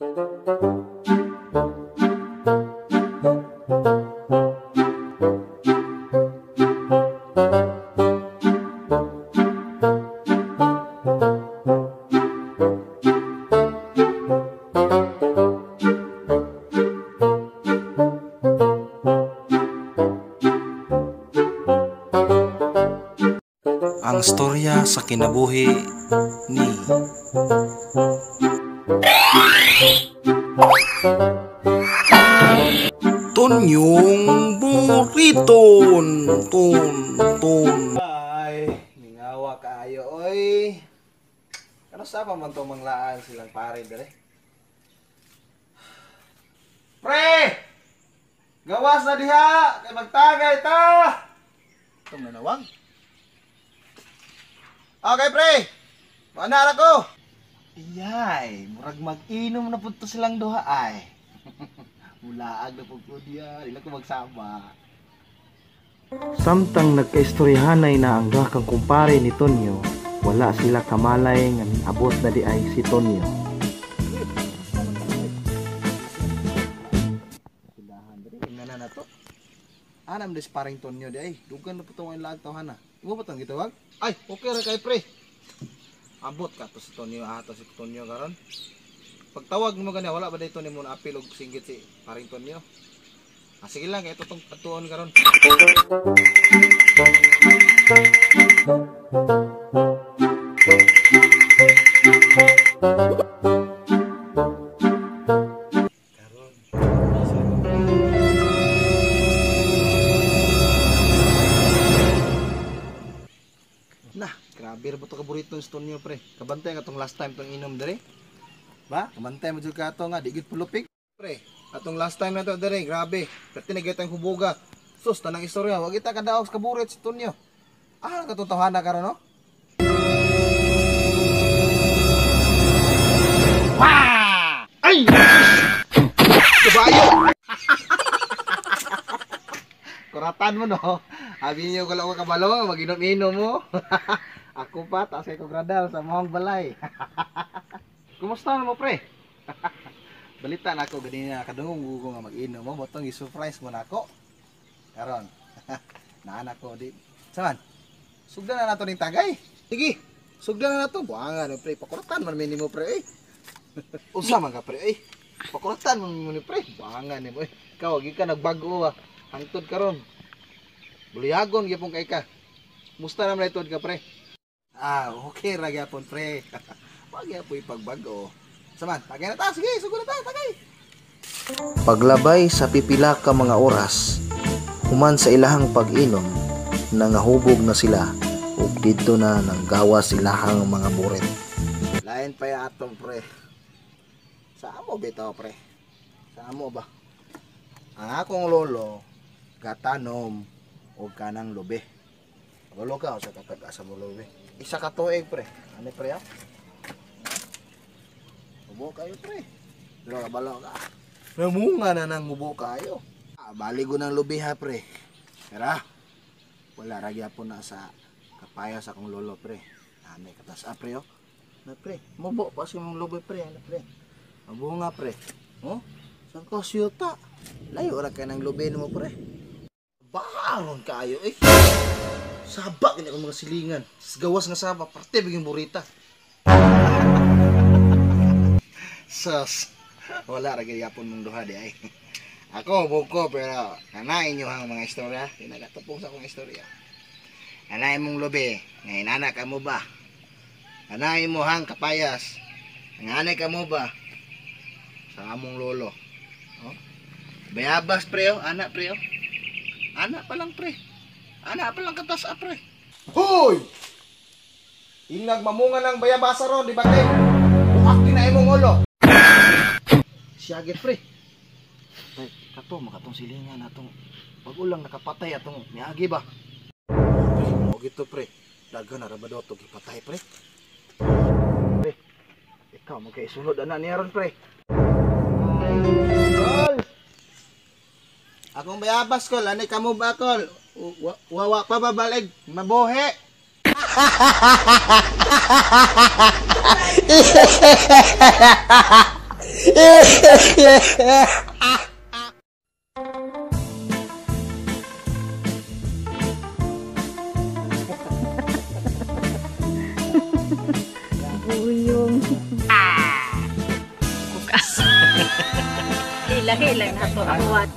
Ang storya sa kinabuhi ni Tonyong Buriton. Ton ton. Ay, mingawa kaayo oy. Kano sa pa man to manglaan silang pare dere? Pre! Gawas na diha kay magtagay ta. Itong nanawag. Okay, pre. Maana ra ko. Iyay, murag mag-inom na pud to silang duha ay. Mulaag na pud ko diya, dili ko magsama. Samtang nagkaistoryahanay na ang duha kang kumpare ni Tonyo, wala sila kamalay nga niabot na di ay si Tonyo. Tindahan diri, ingana na to. Anam des paring Tonyo di ay, dugan na po itong laag tawhana. Imo pa tong gitawag? Ay, okay ra kay pre. Abot ka to si Tonyo, ato si Tonyo karon. Pagtawag mo gani wala ba dito nimo na apil og singgit si paring Tonyo? Ah, sige lang kay tong atuon karon. Karon. Nah, grabe ra ba to kaborito ni Tonyo pre. Kabantay ka tong last time tong inom dere. Ba? Kabantay mo jud ka ato nga di gid pulupig pre. Atong last time na to dere, grabe. Perti na gyud tayong huboga. Sus, tanang istorya, wa kita kadaog sa kaburit si Tonyo. Ah, katong tawhana karon no? Wah! Ay! Kabayo! Kuratan mo no. Abi niyo ko lang kabalo, maginom-inom mo. Ako pa, taas kay ko gradal sa mahong balay. Kumusta na mo pre? Balita na ako ganina kadungog ko nga mag-inom mo, botong i-surprise mo nako. Karon. Naanak ko di. Saman? Sugdan na nato ning tagay. Sige. Sugdan na nato. Buangan pre, pakuratan man nimo pre eh. Unsa man ka pre eh? Pakuratan man nimo ni pre. Buangan nimo eh. Ikaw gi ka nagbago ah. Hangtod karon. Bulihagon gyapon kay ka. Musta naman itod ka pre? Ah, okay ra gyapon pre. Wag gyapon ipagbago. Saman, tagay na ta. Sige, sugod na ta, tagay. Paglabay sa pipila ka mga oras, human sa ilahang pag-inom, nangahubog na sila ug didto na nanggawas ilahang mga burit. Lain pa ya atong pre. Sa amo bitaw pre. Sa amo ba? Ang akong lolo gatanom og kanang lubi. Kabalo ka sa katag asa mo lubi. Isa ka tuig pre. Ani pre ah? Mubo kayo pre. Pero kabalo ka. Namunga na nang mubo kayo. Ah, baligo ng lubi ha pre. Pero wala ra gyapon na sa kapaya sa akong lolo pre. Ani katas ah, pre oh. Na pre, mubo pa sa imong lubi pre, ano pre. Mabunga pre. Oh, saan ko siyuta? Layo ra kay nang lubi nimo pre. Bangon kayo eh. Saba gani akong mga silingan. Gawas nga saba, parte biging burita. Sus. Wala ra gyapon mong duha di ay. Ako buko pero nanain niyo ang mga istorya. Pinagatupong sa akong istorya. Nanain mong lubi, nga inana ka mo ba? Nanain mo hang kapayas. Nanganay ka mo ba? Sa among lolo. Oh. Bayabas pre oh, anak pre oh. Anak pa lang pre. Anak pa lang katas ah, pre. Hoy! Ingag mamunga ng bayabasa ron, di ba kay? Buak na imong ulo. Siyagit pre. Tay, kato makatong silingan atong bago lang nakapatay atong miagi ba. Pre, mo gito pre. Daghan na ra ba daw to gipatay pre? Pre, ikaw mo kay sunod ana niya ron pre. Kol. Akong bayabas kol, ani kamo ba kol? Wawa pa ba balig? Mabuhi. Buyong. Hila-hila na to ang wat.